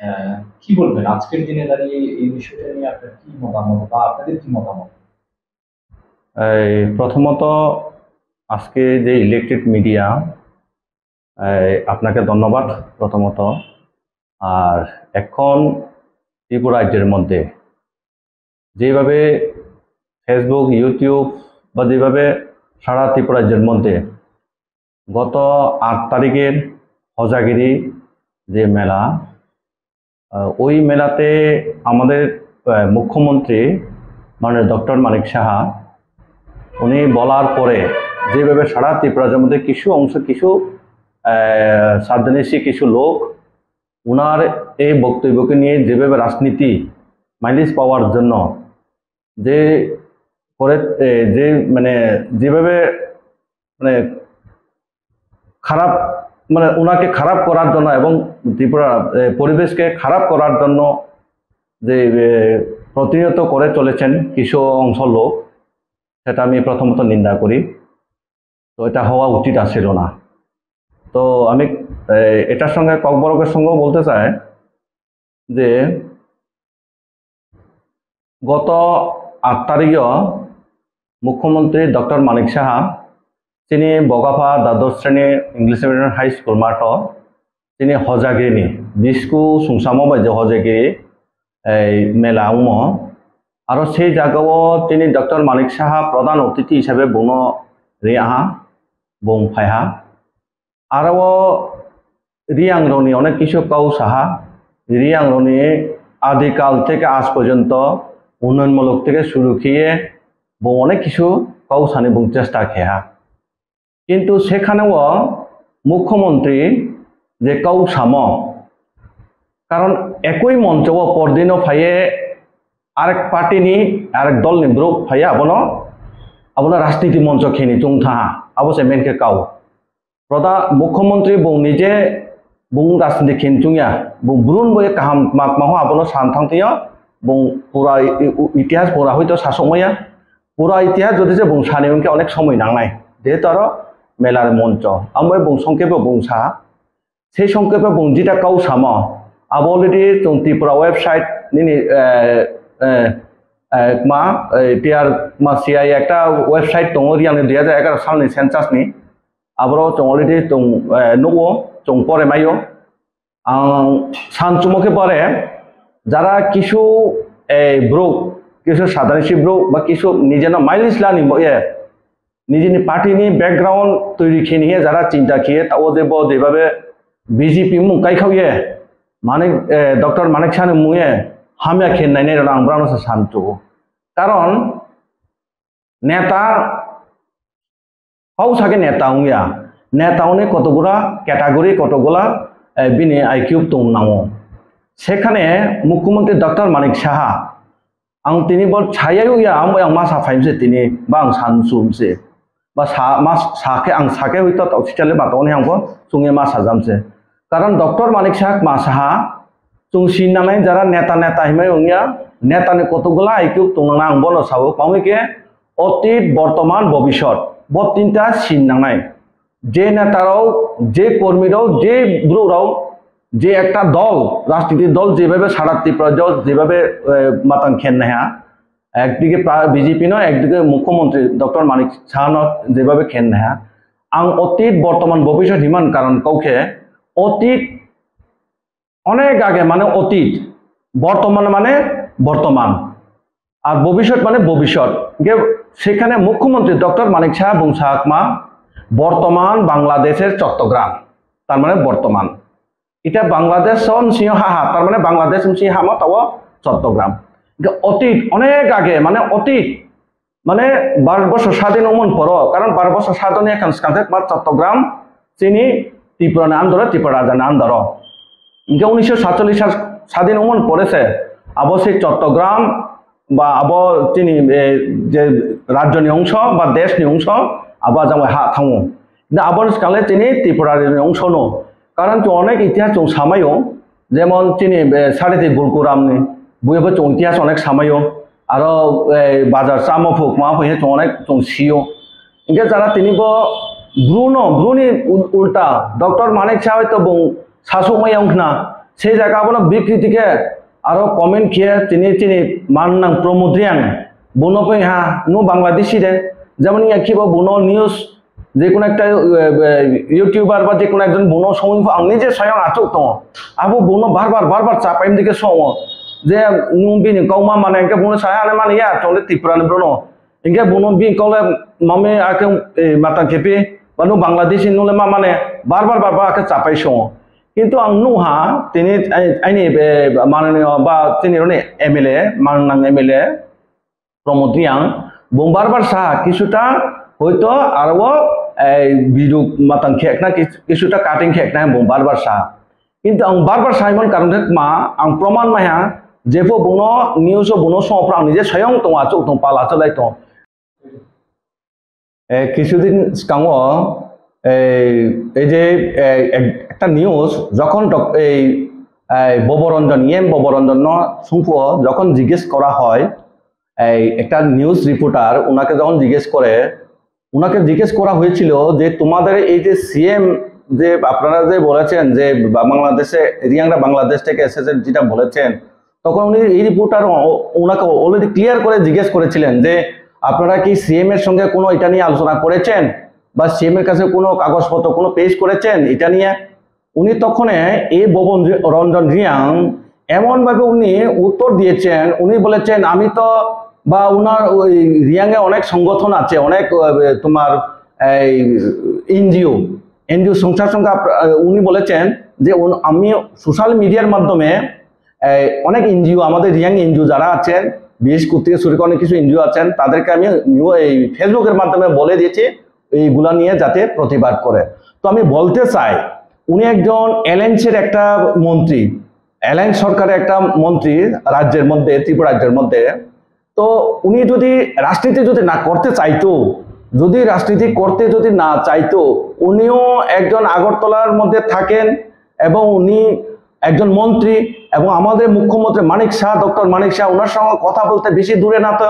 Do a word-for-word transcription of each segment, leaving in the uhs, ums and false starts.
আহ, কি বলবেন আজকের দিনে দাঁড়িয়ে এই বিষয়টা নিয়ে আপনার কি মতামত বা আপনাদের কি মতামত? এই প্রথমত আজকে যে ইলেকট্রিক মিডিয়া, এই আপনাকে ধন্যবাদ প্রথমত। আর এখন ত্রিপুরা রাজ্যের মধ্যে যেভাবে Facebook, YouTube বা যেভাবে সারা ত্রিপুরা রাজ্যের মধ্যে গত আট তারিখের হজাগিরি যে মেলা, আহ, ওই মেলাতে আমাদের, আহ, মুখ্যমন্ত্রী মাননীয় ডক্টর মানিক সাহা উনি বলার পরে যেভাবে সারা ত্রিপুরা রাজ্যের মধ্যে কিছু অংশ, কিছু, আহ, সাবধানেসি কিছু লোক ওনার এই বক্তব্যকে নিয়ে যেভাবে রাজনীতি মাইলেজ পাওয়ার জন্য যে করে, এ, যে মানে যেভাবে মানে খারাপ, মানে ওনাকে খারাপ করার জন্য এবং ত্রিপুরা, এ, পরিবেশকে খারাপ করার জন্য যে, এ, প্রতিনিয়ত করে চলেছেন কিছু অংশ লোক, সেটা আমি প্রথমত নিন্দা করি। তো এটা হওয়া উচিত আছিল না। তো আমি, এ, এটার সঙ্গে ককবরকের সঙ্গেও বলতে চাই যে গত আট তারিখও মুখ্যমন্ত্রী ডক্টর মানিক সাহা তিনি বগাফা দ্বাদশ শ্রেণী ইংলিশ মিডিয়াম হাই স্কুল মাঠও তিনি হজাগিরিনি বিস্কু sungsamo bai je hojagiri এই মেলা ongmo. Aro sei jagao tini doctor Manik Saha প্রধান অতিথি হিসাবে bungno ri aha, bung phaiha. Aro o Riang rokni onek kisu kau saha. Riang rokni adikal theke aaj porjonto unnayonmulok theke suru khiye bung onek kisu kau sani bung chesta kheha. Kintu sekhane o mukhyamantri je kau samo, karon ekoi moncho o pordino phaiye arek party ni, arek dol ni borok phaiye abono, abono rajniti moncho kheni chwng thaha, abo se main khe kau. Proda mukhyamantri bung nije bung rajniti khen chungya, bung brun bo kaham mak maho abono san thang twiyo, bung pura i-, i-, itihas pura hoito sasok maya, pura itihas jodi je bung sani hwnkhe onek somoi nangnai, jehetu aro melar moncho, amo bung songkhe bo bung sa, sei songkhe bo bung jita kau samo, abo already chwng Tripura website nini, eh, eh, eh, ma, eh, P R ma C I ekta website tongo, riyangni dui hajar egaroh salni census ni, aboro chwng already chwng, eh, nugo, chwng pore maio. Ang san chumo khe pore, jara kisu, eh, borok, kisu sadanisi borok ba kisu nijeno mailis lani bo ye, nijini party ni background toiri khini ye jara chinta khiye, ta o je bo jebabe B J P mung kaikhao ye, Manik, eh, Doctor Manik Sani mung ye hamya khe nainai rok ang brano se san chugo. Karon neta, kau sake neta wngya. Neta wngni kotokgura category, kotokgula, eh, bini I Q tong nango. Sekhane Mukhyamantri Doctor Manik Saha, ang tini bo saya wngya, amo ang masa phaimse tini, ba ang san sumse. Ba sa, ma sa khe ang sa khe hoito tau sichale ba tongni ang bo chwngya masa jamse. Karon Doctor Manik Saha ma saha, chwng sin nangnai jara neta neta himai wngya, neta ni kotokgula I Q tong nang ang bono sao, kwmwi khe otit, bortoman, bobisot, bo tinta sin nangnai. Je neta rok, je kormi rok, je borok rok, je ekta dol, rajniti dol, jebabe sara Tripura rajyo jebabe, eh, matang khen naiha, ekdike pra-, B J P no, ekdike Mukhyamantri Doctor Manik Saha no jebabe khen naiha. Ang otit, bortoman, bobisot himan karon kau khe otit onek age mane otit, bortoman mane bortoman, ar bobisot mane bobisot. Hingke sekhane Mukhyamantri Doctor Manik Saha bung sakma, bortoman Bangladesher Chottogram, tar mane bortoman. Ita Bangladesh o bsing ha ha, tar mane Bangladesh bsing ha ma tao Chottogram. Hingke otit onek age mane otit, mane baro bosor sadin wngmani poro, karon baro bosor sadin ekkan swkang khe ma Chottogram chini Tripura ni under o, Tripura raja ni under o. Hingke unisho satchollish sa-, sadin wngmani pore se abo se Chottogram ba abo chini, eh, je rajyo ni ongso ba desh ni ongso abo ajang bai ha thango. Hingke aboni swkang le chini Tripura ni ongso no. Karon chwng onek itihas chwng samaio, jemon chini, eh, Sareti Gulkuram ni buibo chwng itihas onek samaio, aro, eh, Bajar Chamo Phuk ma phai chwng onek chwng sio. Hingke jara tini bo Bru no, Bru ni ul-, ulta, Doctor Manik Saha to bung sasuk maya wngkhna, Sei jaga abono bikriti khe aro comment khe tini chini man nang Pramod Reang, bono poi ha nu Bangladeshi de, jemon ya khibo bono news je kono ekta, eh, eh, YouTuber ba je kono ekjon bono songwi pho ang nije soyang achuk tongo, abo bono bar bar bar bar chapai mdi khe songo je nung bini kok ma mane hwnkhe bono saya ane mani ya chole Tripura ni bono. Hingke bono bini kok le mami ake, eh, matang kepi, ba nung Bangladeshi nung le ma mane bar bar bar bar ake chapai songo. Kintu ang nungha tini ai-, aini, eh, mananiyo ba tini roni M L A, manang M L A, Pramod Reang, bung bar bar sa kisuta hoito aro, eh, video matang khekna kis-, kisuta cutting khekna bung bar bar sa. Kintu ang bar bar saimon karon khe ma ang proman maiha, jepho bono news o bono songpra ang nije soyong tongo, achuk tong pala chalai tong. Eh, কিছুদিন স্কাঙো এই, এই যে, এই এক-, একটা নিউজ যখন ডক-, এই, এই ভবরঞ্জন, ইএম ভবরঞ্জন সুংফুও যখন জিজ্ঞেস করা হয়, এই একটা নিউজ রিপোর্টার ওনাকে যখন জিজ্ঞেস করে, ওনাকে জিজ্ঞেস করা হয়েছিল যে তোমাদের এই যে সিএম যে আপনারা যে বলেছেন যে বা-, বাংলাদেশে, রিয়াংরা বাংলাদেশ থেকে এসেছেন যেটা বলেছেন, তখন উনি এই রিপোর্টার ও-, ওনাকে অলরেডি ক্লিয়ার করে জিজ্ঞেস করেছিলেন যে আপনারা কি সিএম এর সঙ্গে কোনো এটা নিয়ে আলোচনা করেছেন বা সিএম এর কাছে কোনো কাগজপত্র কোনো পেশ করেছেন এটা নিয়ে? উনি তখন এই ভবন রি-, রঞ্জন রিয়াং এমনভাবে উনি উত্তর দিয়েছেন, উনি বলেছেন, "আমি তো বা ওনার ওই রিয়াংয়ে অনেক সংগঠন আছে, অনেক, আহ, তোমার এই এনজিও, এনজিও সংস্থার সঙ্গে আপ-, আহ, উনি বলেছেন যে উন-, আমি সোশ্যাল মিডিয়ার মাধ্যমে এই অনেক এনজিও, আমাদের রিয়াং এনজিও যারা আছেন, বিশেষ করতে শুরু করে অনেক কিছু এনজিও আছেন, তাদেরকে আমি নিউ-, এই Facebook এর মাধ্যমে বলে দিয়েছি এইগুলা নিয়ে যাতে প্রতিবাদ করে।" তো আমি বলতে চাই, উনি একজন এলএনসির একটা মন্ত্রী, এলএন সরকারের একটা মন্ত্রী রাজ্যের মধ্যে, ত্রিপুরা রাজ্যের মধ্যে। তো উনি যদি রাজনীতি যদি না করতে চাইতো, যদি রাজনীতি করতে যদি না চাইতো, উনিও একজন আগরতলার মধ্যে থাকেন এবং উনি একজন মন্ত্রী এবং আমাদের মুখ্যমন্ত্রী মানিক সাহা, ডক্টর মানিক সাহা, ওনার সঙ্গে কথা বলতে বেশি দূরে না তো,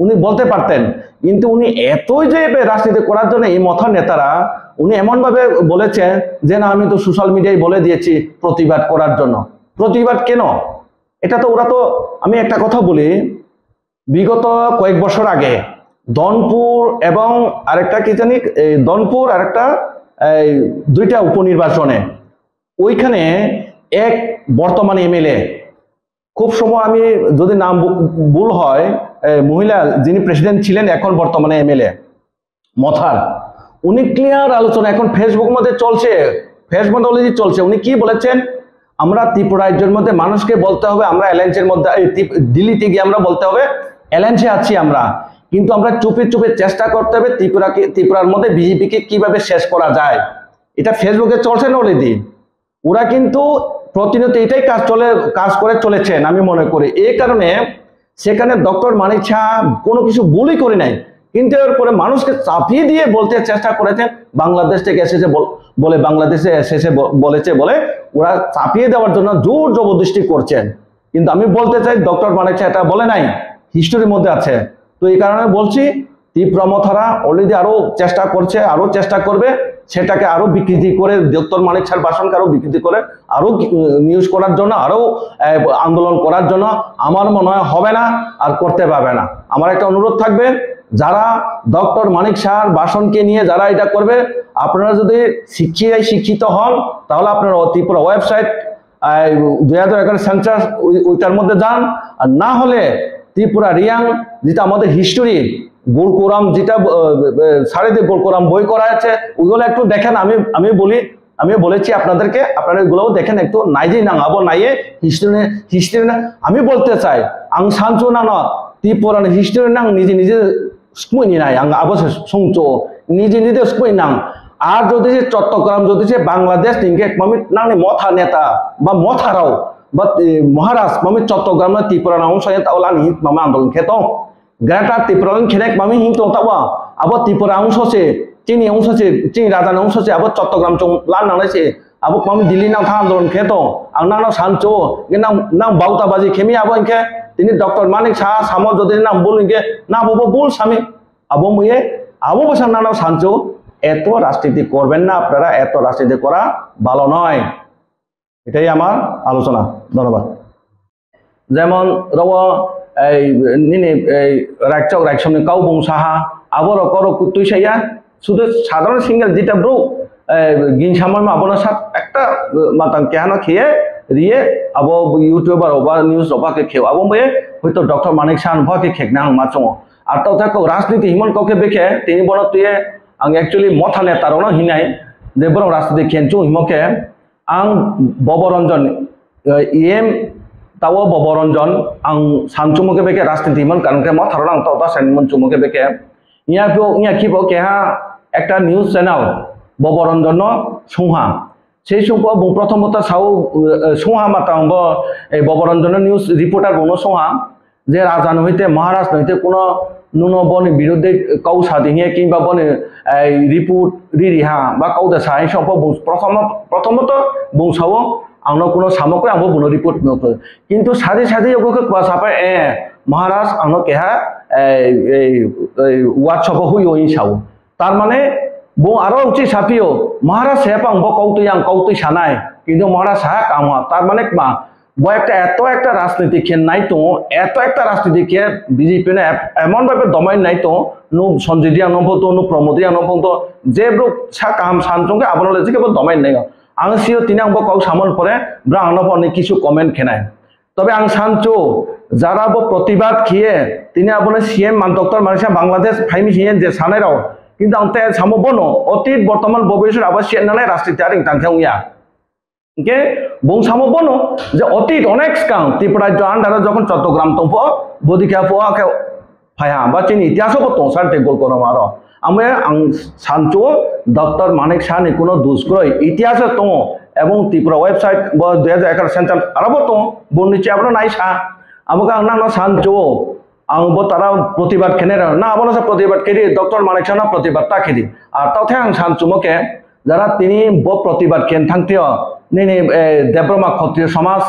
উনি বলতে পারতেন। কিন্তু উনি এতই যে এবার রাজনীতি করার জন্য এই মথা নেতারা, উনি এমনভাবে বলেছেন যে, "না, আমি তো সোশ্যাল মিডিয়ায় বলে দিয়েছি প্রতিবাদ করার জন্য।" প্রতিবাদ কেন? এটা তো ওরা তো, আমি একটা কথা বলি, বিগত কয়েক বছর আগে ধনপুর এবং আরেকটা কি জানি, এই ধনপুর আরেকটা, এই দুইটা উপনির্বাচনে ওইখানে এক বর্তমান এমএলএ, খুব সময় আমি যদি নাম ভু-, ভুল হয়, এই মহিলা যিনি প্রেসিডেন্ট ছিলেন, এখন বর্তমানে এমএলএ মথার, উনি ক্লিয়ার আলোচনা এখন Facebook মধ্যে চলছে, Facebook মধ্যে already চলছে। উনি কি বলেছেন? "আমরা ত্রিপুরা রাজ্যের মধ্যে মানুষকে বলতে হবে আমরা অ্যালায়েন্সের মধ্যে, এই ত্রিপ-, দিল্লিতে গিয়ে আমরা বলতে হবে অ্যালায়েন্সে আছি আমরা, কিন্তু আমরা চুপে চুপে চেষ্টা করতে হবে ত্রিপুরাকে, ত্রিপুরার মধ্যে বিজেপিকে কিভাবে শেষ করা যায়।" এটা Facebook-এ চলছে না already? ওরা কিন্তু প্রতিনিয়ত এটাই কাজ চলে, কাজ করে চলেছেন, আমি মনে করি। এই কারণে সেখানে ডক্টর মানিক সাহা কোনো কিছু ভুলই করে নাই, কিন্তু এরপরে মানুষকে চাপিয়ে দিয়ে বলতে চেষ্টা করেছেন, "বাংলাদেশ থেকে এসেছে বল-, বলে, বাংলাদেশে এসেছে ব-, বলেছে" বলে ওরা চাপিয়ে দেওয়ার জন্য জোর জবরদস্তি করছেন। কিন্তু আমি বলতে চাই, ডক্টর মানিক সাহা এটা বলে নাই, হিস্ট্রির মধ্যে আছে। তো এই কারণে বলছি, ত্রিপুরা মথারা already আরো চেষ্টা করছে, আরো চেষ্টা করবে, সেটাকে আরো বিকৃতি করে, ডক্টর মানিক সাহার ভাষণকে আরো বিকৃতি করে, আরো, উম, নিউজ করার জন্য, আরো, আহ, আন্দোলন করার জন্য আমার মনে হয় হবে না, আর করতে পারবে না। আমার একটা অনুরোধ থাকবে, যারা ডক্টর মানিক সাহার ভাষণকে নিয়ে যারা এটা করবে, আপনারা যদি শিক্ষিত, শিক্ষিত হন, তাহলে আপনারা ত্রিপুরা ওয়েবসাইট এই দুই হাজার এগারো সেন্সাস ওই, ওইটার মধ্যে যান, আর না হলে ত্রিপুরা রিয়াং, যেটা আমাদের হিস্ট্রি, গোলকোরাম, যেটা, আহ, আহ, সারিতে গোলকোরাম বই করা আছে, ওইগুলো একটু দেখেন। আমি, আমি বলি, আমি বলেছি আপনাদেরকে, আপনারা এগুলোও দেখেন একটু। Naijinang abo naiye history, history na, আমি বলতে চাই, ang sancho nang no, Tripura ni history nang nije nije sumui ni nai, ang abo se songcho, nije nije sumui nang. Ar jodi se Chottogram jodi se Bangladesh ni hingke mami nang ni motha neta ba motha rao ba, eh, Maharaj mami Chottogram na Tripura na ongsa ta ola ni mama andolon khe tong. Greater Tripura ni khenek mami hing tong ta ba. Abo Tripura ongso se, chini ongso se, chini raja ni ongso se, abo Chottogram chong lan nang nai se. Abo pam Delhi nang thang andolon khe tong, ang nang no sancho, nge nang, nang bauta baji khemi abo hingke, tini Doctor Manik Saha samo jodi nang bul hingke, na bo bo bul sami, abo muye, abo bwsa nang no sancho, eto rajniti korben na apnara, eto rajniti kora bhalo noy. এটাই আমার আলোচনা। ধন্যবাদ। Jemon rogo ei nini ei raikchok raikchomni kau bung saha, aborok oro tuisaya, sudu sadharon single jeta bro, ei, gin samano abono sak ekta, eh, matang kehano khiye riye, abo YouTuber rok ba news rok ba khe kheo, abo bai hoito Doctor Manik Saha no ba khe khekna ang ma chungo. Ar to thak rajniti himon kau khe bekhe tini bono tuye ang actually motha neta rok no hinai je borok rajniti khenchu himo khe ang Bobo Ranjan, eh, E M tao Bobo Ranjan ang sanchumo khe bekhe rajniti himon karon khe motha rok ang to ta sanimon chumo khe bekhe. Iya pho, iya khibo keha ekta news channel Bobo Ranjan no sungha. Sei sungpho bung prothomota sao, eh, sungha matang bo, eh, Bobo Ranjan no news reporter bung no sungha. Je raja no hoite, Maharaj no hoite kuno nuno boni biruddhe kau sa di hiya kimba boni, eh, report ri ri ha ba kau da sa hai songpho bung prothom, prothomota bung sao ang no kuno samo khe ang bo bung no report no khe. Kintu sadi sadi yogo khe kwa sapai, eh, Maharaj ang no keha, eh, eh, eh, WhatsApp o hui oi sao. Tar mane, bo aro uchi sapio, Maharaj se pang bo kautwi ang kautwi sanai, kintu Maharaj sa kamo, tar mane kma, bo ekta eto ekta rajniti khe nai tongo, eto ekta rajniti khe B J P no ep-, emon bhabe domain nai tongo, no Sanjay Reang no photo, no Pramod Reang no photo, je bro sa kaham san chong khe abono le jikhe bo domain nai. Ang sio tini ang bo kok samon pore, bro ang no pho ni kisu comment khenai. Tobe ang sancho, jara bo protibad khiye, tini abono C M man Doctor Manik Saha Bangladesh phaimi hiye je sanai rok. Kintu ang te samo bono, otit, bortoman, bobishot abo siya nanai rajniti aring tangkhe wngya. Hingke bung samo bono je otit onek skang Tripura rajyo under o jokhon Chattogram tongpho, bodikha pho, angkhe phaiha, ba chini itihaso bo tong sar tei Golkonda maro. Amo ang sancho Doctor Manik Saha ni kuno dus kroi itihaso tongo, ebong Tripura website bo dui hajar egaroh census aro bo tongo, boni che abono nai sa. Amo ang nangno sancho, ang bo tara protibad khenai rw, na abono sa protibad khedi, Doctor Manik Saha no protibad ta khedi. Ar tao the ang sanchumo khe, jara tini bo protibad khen thangtio, nini, eh, Debbarma Khotriyo Somaj,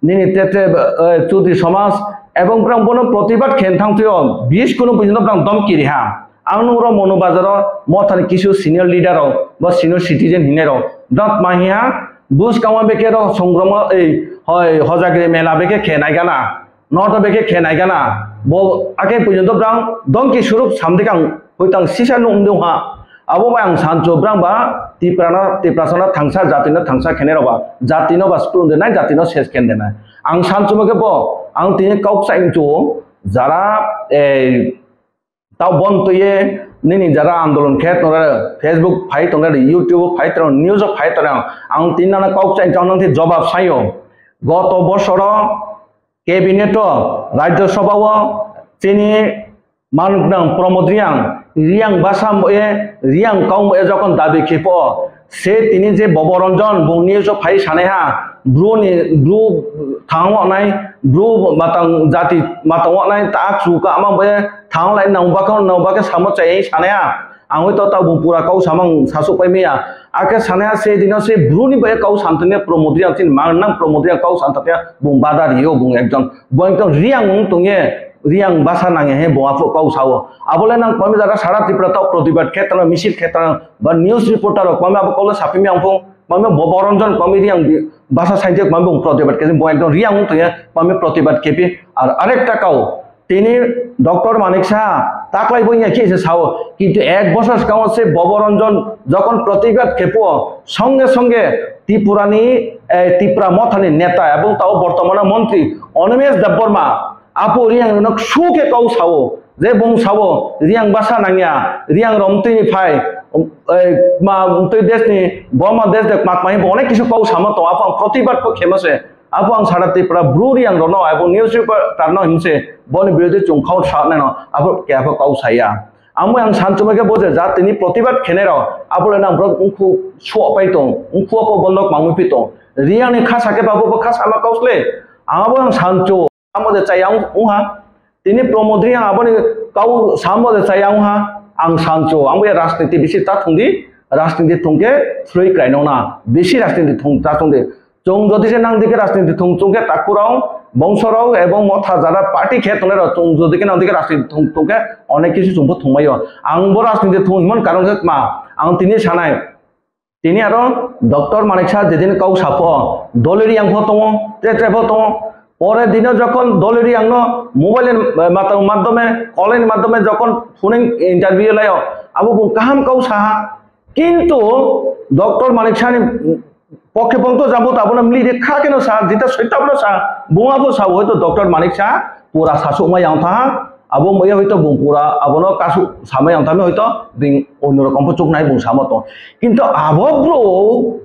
nini te te, eh, Chudri Somaj, ebong borok bono protibad khen thangtio, bis kunu pujinto borok domki riha. Ang nung rok Monu Bazar o mothani kisu senior leader rok, ba senior citizen hinai rok, dot mahiha, bus kama beke rok songromo, ei, hoi, Hojagiri mela beke khe naigana, noto beke khe naigana, bo ake pujinto borok domki surup samdikang hoitang sisa nung dong ha. Abo bai ang sancho brang ba Tiprano, Tiprasano thangsa jatino thangsa khenai rok ba jatino ba splung denai jatino ses khen denai. Ang sancho mo khe bo ang tini kok sa incho jara, eh, tao bon tuye nini jara andolon khe tongra Facebook phai tongra YouTube phai tongra news phai tongra ang tini nana kok sa incho nang thi jobab sayo. Goto bosoro Cabinet o, Rajya Sabha o chini manuk nang Pramod Reang, Reang basa mo e, Reang kau mo e jokon dabi khipo, se tini je Bobo Ranjan bung news o phai sanai ha, bru ni, bru thang wanai, bru matang jati matang wanai, ta chu ka ma bo e thang lai nang bakhe, nang bakhe samo chai sanai ha. Ang hoi to tabuk pura kau samang sasuk pai maya. Ake sanaya se dino se bruni bai kau santane Pramod Reang chini mang nang Pramod Reang kau santapya bung bada rio bung ekjon. Bo ekdom Reang wng tongye, Reang basa nangye he bo aphuk kau sao. Abole nang pami jaga sara Tripura tau protibad khetra, misil khetra, ba news reporter rok pami abo kau sapimi ang phung, pami Bobo Ranjan pami Reang bi-, basa sainjak pami bung protibad khe bo ekdom Reang wng tongye pami protibad khepi ar arekta kau. Tini Doctor Manik Saha taklai bo ya khe se sao, kintu ek bosor swkango se Bobo Ranjan jokhon protibad khepo, songe songe Tripura ni, eh, Tripura motha ni neta ebong tao bortomana montri Animesh Debbarma apo Reang rok su khe kau sao, je bung sao Reang basa nangya, Reang romtwi ni phai, eh, ma twi desh ni, boma desh de mat mai bo onek kisu kau samo to, apo protibad ko khema se. Abo ang sara Tripura bru Reang rokno abo news reporter no himse boni birodhi chung khau sa naino abo khe abo kau saya. Amo ang sanchuma khe bo je jat tini protibad khenai rok abo le nang borok ungkhu suak pai tong, ungkhu abo bondok mangwi pi tong. Reang ni khasa khe babo bo khasa ma kau sle. Abo ang sancho amo de chaya ung-, ungha. Tini Pramod Reang aboni kau samo de chaya ungha. Ang sancho amo ya rajniti bisi ta thung di, rajniti thung khe sroi krai nong na, bisi rajniti thung ta thung di. Chwng jodi se nang dikhe rajniti thung chwng khe takhurok, bongsorok ebong motha jara party khe tongnai rok chwng jodi khe nang dikhe rajniti thung chwng khe onek kisu chwng bo thung maio. Ang bo rajniti thung himon karon khe ma ang tini sanai Tini aro Doctor Manik Saha jedin kau sapho, Doliri yang pho tongo, tre tre pho tongo. Pore dino jokhon Doliri yang no mobile ni, eh, mata-, madhyome, call ni madhyome jokhon phone interview layo, abo bung kaham kau saha. Kintu Doctor Manik Saha ni pokhe pokto jabo to abono mili de kha keno sa, jita soitya abono sa, bung abo sa, hoito Doctor Manik Saha pura sasukma yang thaha, abo maya hoito bung pura abono kasu sama yang thami hoito bing onno rokom pho chuknai bung samo tong. Kintu abo bro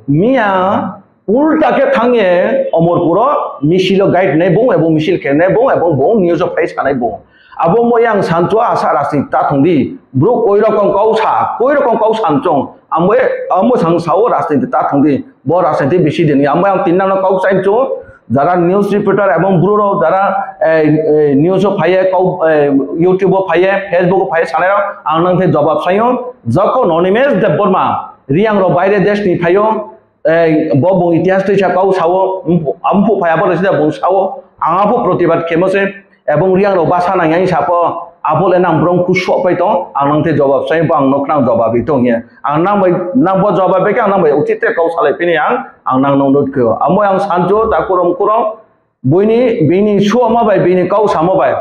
miya ulta khe thangye Omorpuro misilo guide nai bung ebong misil khe nai bung ebong bung news o phai sanai bung. Abo mo yang sancho asa rajniti ta thongdi. Bro koi rokom kau sa, koi rokom kau sanchong. Amo, amo sang sao rajniti ta thongdi. Bo rajniti bisi dini. Amo yang tinna no kau sancho. Jara news reporter ebong bro rok jara, eh, eh, news o phaiye kau, eh, YouTube o phaiye, Facebook o phaiye sanai rok ang nang the jawab sayo. Joko Animesh Debbarma, Riyang rok baire desh ni phaio, eh, bo bung itihas twi sa kau sao, ampu phai abo sida bung sao, ang apo protibad khemo se, ebong Riyang rok basa nang yang sapo, abo le nang brong kuso pai tong, ang nang the jawab sai, bo ang nok nang jawab i tong ye. Ang nang bai, nang bo jawab beke ang nang bai uchit te kau salai pini ang, ang nang nong dot kho. Amo ang sanjo ta kurom kurom, buini, bini suama bai, bini kau samo bai.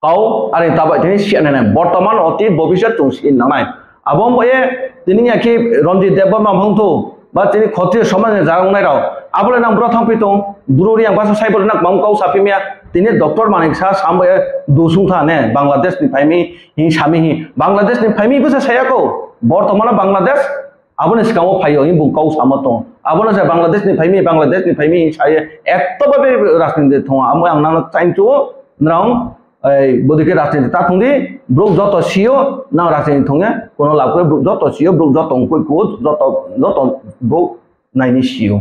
Kau, ari tabai tini siya nai nai. Bortoman, otit, bobisot chung sin nangnai. Abo wngbaye tini ya ki Ranjit Debbarma wngthu, ba tini Khotriyo somaj ni jaga wngnai rok. Abo le nang bwrok thang pi tong, bwrwi yang basa sai bo le nang mang kau sapi miya. Tini Doctor Manik Saha sam bai dusung tha ne, Bangladesh ni phaimi, hin sami hi. Bangladesh ni phaimi bwsa saya ko. Bortoman Bangladesh, aboni swkango phaio, hin bung kau sama tong. Abono se Bangladesh ni phaimi, Bangladesh ni phaimi hin saye. Ekto babe rajniti thong, amo ang nang chain chu, nang Ei, bodike rajniti ta thungdi, bwrwk joto sio, nang rajniti thungya, kono lab khe bwrwk joto sio, bwrwk joto wngkui kuo, joto, joto bwrwk naini sio.